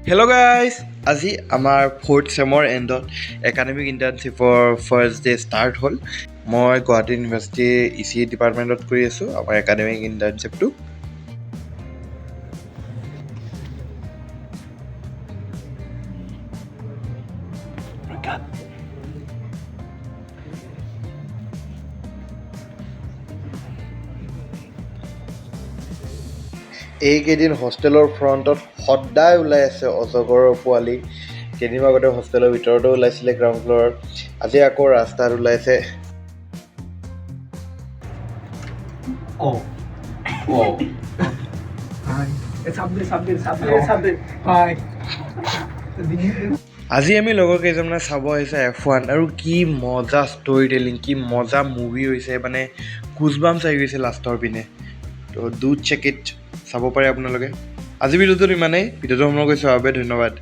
Hello' guys, আজি আমাৰ fourth ছেমৰ এণ্ডত একাডেমিক ইণ্টাৰ্ণশ্বিপৰ ফাৰ্ষ্ট ডে ষ্টাৰ্ট হ'ল। মই গুৱাহাটী ইউনিভাৰ্চিটিৰ ই চি ডিপাৰ্টমেণ্টত কৰি আছোঁ আমাৰ একাডেমিক ইণ্টাৰ্ণশ্বিপটো। এইকেইদিন হোষ্টেলৰ ফ্ৰণ্টত সদায় ওলাই আছে অজগৰৰ পোৱালি। কেইদিনমান আগতে হোষ্টেলৰ ভিতৰতো ওলাইছিলে, গ্ৰাউণ্ড ফ্ল'ৰত। আজি আকৌ ৰাস্তাত ওলাইছে। অঁ। হাই। চাপ দে, চাপ দে, চাপ দে, চাপ দে। হাই। আজি আমি লগৰ কেইজনমানে চাব আহিছে এফ ওৱান। আৰু কি মজা ষ্টৰি টেলিং, কি মজা মুভি হৈছে, মানে গুজবামছ আহি গৈছে লাষ্টৰ পিনে। তো do check it, চাব পাৰে আপোনালোকে। আজি ভিডিঅ'টোত ইমানেই। ভিডিঅ'টো সম্পূৰ্ণ কৰি চোৱাৰ বাবে ধন্যবাদ।